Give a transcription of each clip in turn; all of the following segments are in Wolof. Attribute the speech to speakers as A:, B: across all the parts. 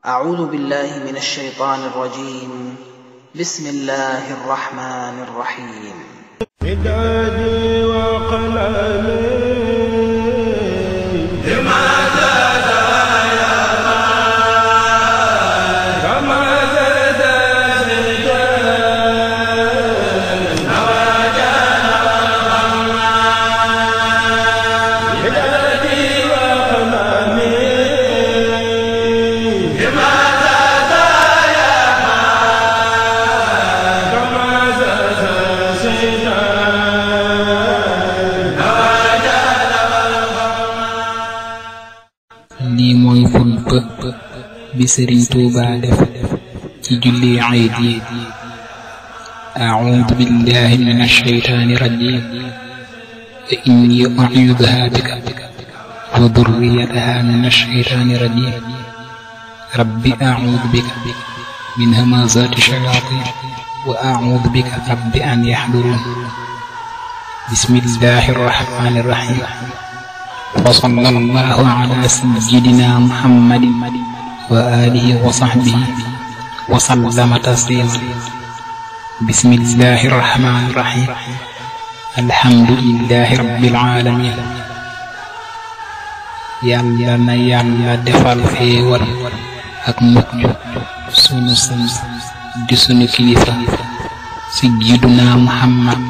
A: أعوذ بالله من الشيطان الرجيم. بسم الله الرحمن الرحيم.
B: بدادي وقلمي
C: lii mooy xutba bi Sëriñ Tuubaa def ci julli Iid yi. أعوذ بالله من الشيطان الرجيم إني أعيذها بك وذريتها من الشيطان الرجيم رب أعوذ بك من همزات الشياطين وأعوذ بك رب أن يحضرون. بسم الله الرحمن الرحيم. وصلى الله على سيدنا محمد وآله وصحبه وسلم تسليما. بسم الله الرحمن الرحيم. الحمد لله رب العالمين. yàlla na yàlla defal xéewal ak mucc sunu sang di sunu kilifa sayyiduna Muhammad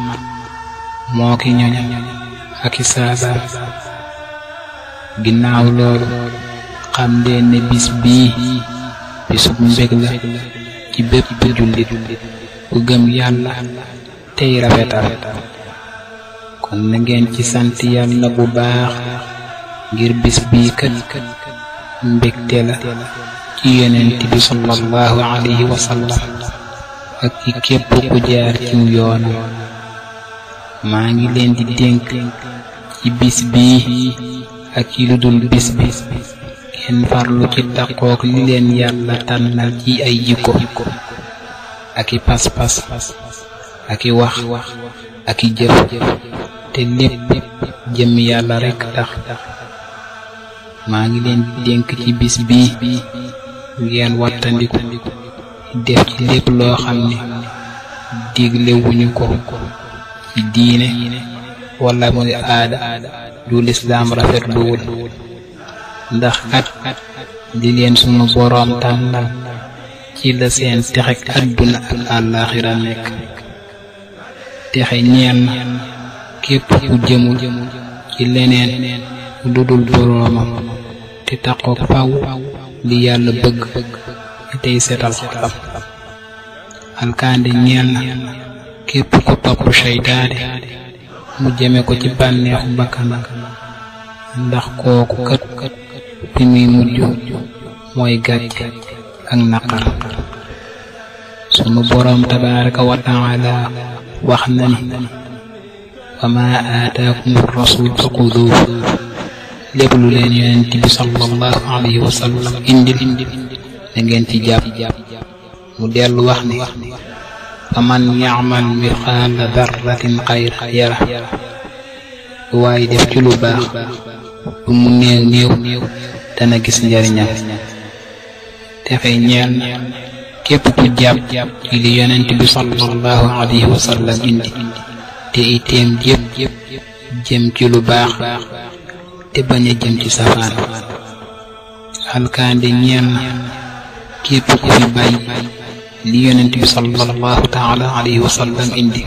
C: moo ki ñoñ ak i saaba. ginnaaw loolu xam leen ne bis bii bisub mbég la ci bépp jullit bu gëm yàlla tey rafetal. kon na ngeen ci sant yàlla bu baax ngir bis bii kat mbégte la ci yonent bi sallallahu alayhi wa sallam ak ci képp ku jaar ci yoon. maa ngi leen di dénk ci bis bii ak ci lu dul bis bi ngeen farlu ci taqook li leen yàlla tànnal ci ay jikko ak i pas-pas ak i wax ak i jëf te lépp jëm yàlla rekk tax. maa ngi leen di dénk ci bis bii ngeen wattandiku def ci lépp loo xam ne digle wuñu ko ci diine wala muy aada du lislaam rafetluwul. ndax kat di leen sunu boroom tànnal ci la seen texek àdduna ak àllaaxira nekk. texe ñeel na képp ku jëmul ci leneen lu dul boroomam te taqook faw li yàlla bëgg tey setal xolam. alkaande ñeel na képp ku topp seytaane mu jëme ko ci bànneexu bakkanam. ndax kooku kat fi muy mujj mooy gàcce ak naqar. sunu boroom tabaaraka wa taala wax na ni wa maa aataakumu rasuul faxuduuhu. lépp lu leen yonent bi sallallahu alayhi wa sallam indil na ngeen ci jàpp. mu dellu wax ni fa man ya'mal mithqaala darratin xayran yarah. waaye def ci lu baax lu mu néew dana gis njariñam. texe ñeel na képp ku jàpp ci li yonent bi sallallahu alayhi wa sallam indi te iteem yépp jëm ci lu baax te bañ a jëm ci safaan. alkaande ñeel na képp ku fi bàyyi li yonent bi sallallahu taala alayhi wa sallam indi.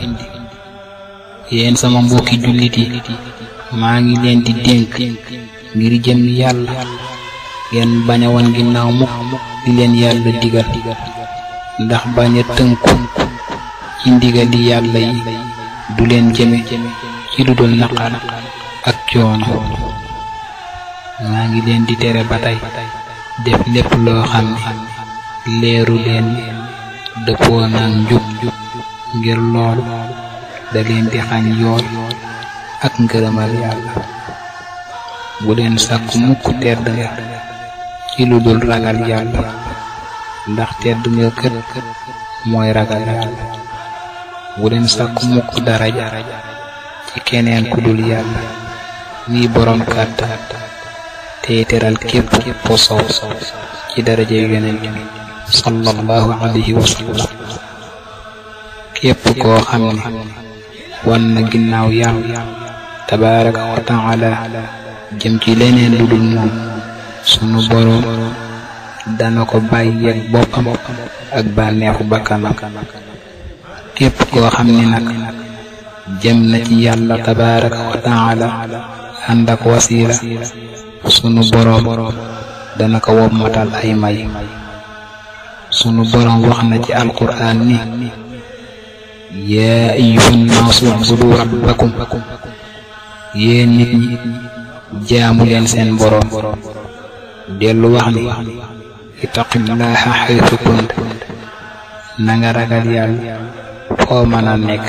C: yéen sama mbokki jullit yi maa ngi leen di dénk ngir jëm yàlla ngeen bañ a wan ginnaaw mukk li leen yàlla digal. ndax bañ a tënku ci ndigali yàlla yi du leen jëme ci lu dul naqar ak coono. maa ngi leen di tere ba tey def lépp loo xam ne leeru leen dëppoo nag njub ngir loolu da leen di xañ yool ak ngërëmal yàlla. bu leen sàkku mukk tedd nga ci lu dul ragal yàlla. ndax tedd nga kët mooy ragal yàlla. bu leen sàkku mukk daraja ci keneen ku dul yàlla mi boroom kàttan tey teral képp ku soow ci daraje yonent sallallahu alayhi wa sallam. képp koo xam ne wan na ginnaaw yàlla tabaraka wa taala jëm ci leneen lu dul moom, sunu boroom dana ko bàyyeeg boppam ak bànneexu bakkanam. képp koo xam ne nag jëm na ci yàlla tabaraka wa taala ànd ak wasiila, sunu boroom dana ko wommatal ay may. sunu boroom wax na ci alquraan ni yaa ayyuhan naasu ubudu rabbakum, yéen nit ñi jaamu leen seen boroom. dellu wax ni ittaqillaha haythu kunt, na nga ragal yàlla foo mën a nekk.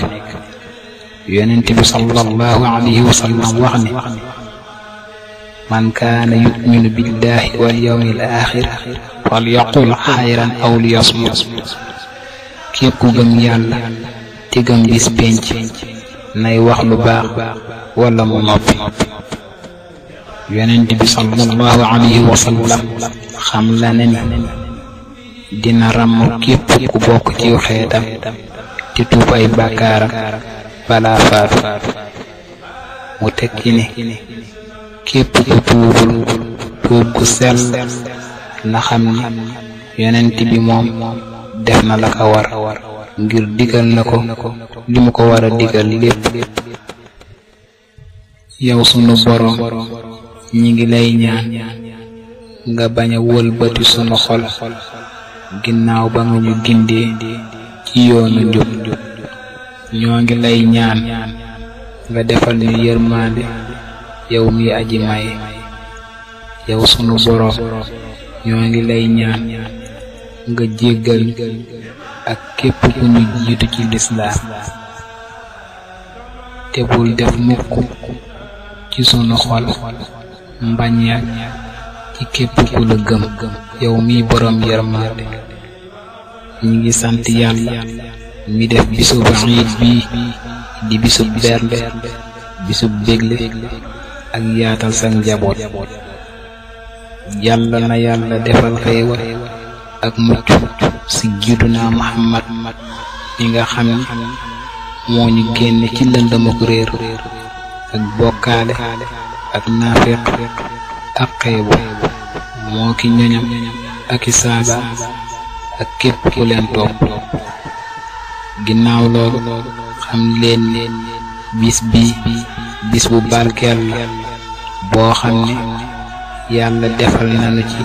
C: yonent bi sallallahu alayhi wa sallam wax ni man kaana yu'minu billahi wal yawmil aaxir falyaqul xayran aw liyasmut. képp ku gëm yàlla te gëm bis penc nay wax lu baax wala mu noppi. yonent bi sallallahu alayhi wa sallam xam la ne ni dina ràmm képp ku bokk ci xeetam te tuub ay bàkkaaram balaa faatu. mu tekki ne képp ku tuubul tuub gu sell na xam ni yonent bi moom def na la ko war ngir digal na ko li mu ko war a digal lépp. yow sunu boroom ñi ngi lay ñaan nga bañ a wëlbati sunu xol ginnaaw ba nga ñu gindee ci yoonu njub. ñoo ngi lay ñaan nga defal ñu yërmande yow mi aji may. yow sunu boroom ñoo ngi lay ñaan nga jéggal ak képp ku ñu jiitu ci lislaam, te bul def mukk ci sunu xol mbañeel ci képp ku la gëm yow mi boroom yërmande. ñi ngi sant yàlla mi def bisub iid bii di bisub bernde, bisub bégle ak yaatal sa njaboot. yàlla na yàlla defal xéewal ak mucc ci jiiduna Muhammad mi nga xam ni moo ñu génne ci lëndëm ak réer ak bokkaale ak naafeq ak xeebu. moo ki ñoñam ak i saaba ak képp ku leen topp. ginnaaw loolu xam leen bis bii bis bu barkeel la boo xam ne yàlla defal nañu ci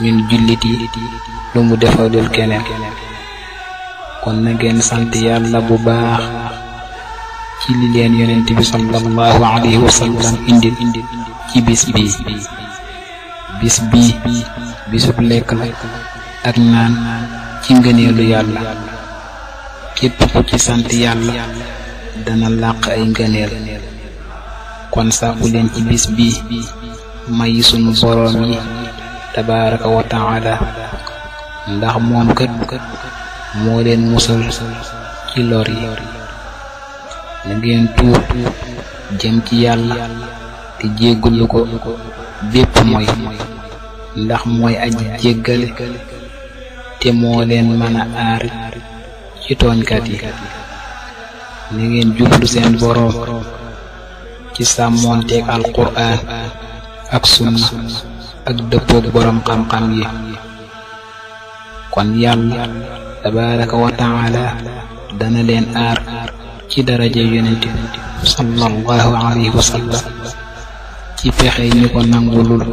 C: ñun jullit yi lu mu defalul keneen. kon na ngeen sant yàlla bu baax ci li leen yonent bi sallallahu alayhi wa sallam indil ci bis bii. bis bii bisub lekk la ak naan ci ngëneelu yàlla. képp ku ci sant yàlla dana làq ay ngëneel. kon sàkku leen ci bis bii mayi sunu boroom yi tabaraka wa taala, ndax moom kat moo leen musal ci lor yi. na ngeen tuub jëm ci yàlla te jéggalu ko bépp mooy, ndax mooy aji jéggale te moo leen mën a aar ci tooñkat yi. na ngeen jublu seen boroom ci sàmmoonteeg alquraan ak sunna ak dëppoog boroom xam-xam yi. kon yàlla tabaraka wa taala dana leen aar ci daraja yonent sallallahu alayhi wa sallam ci pexe ñu ko nangulul.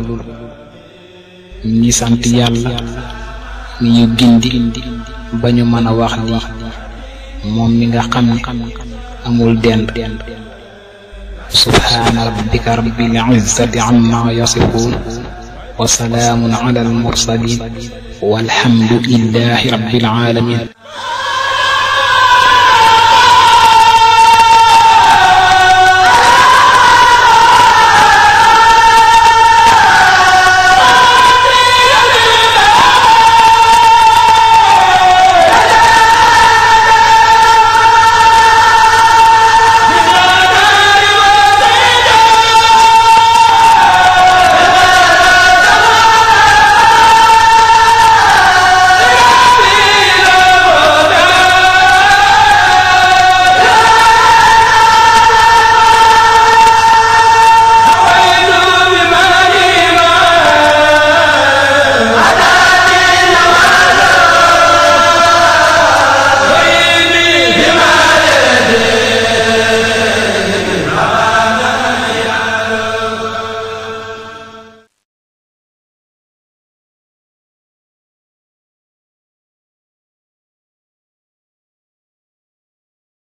C: ñi sant yàlla mi ñu gindi ba ñu mën a wax lii moom mi nga xam ne amul dend. subhaana rabbika rabbil izzati amma yasifuun wa salaamun ala al mursalin walhamdu lillahi rabbil alamin.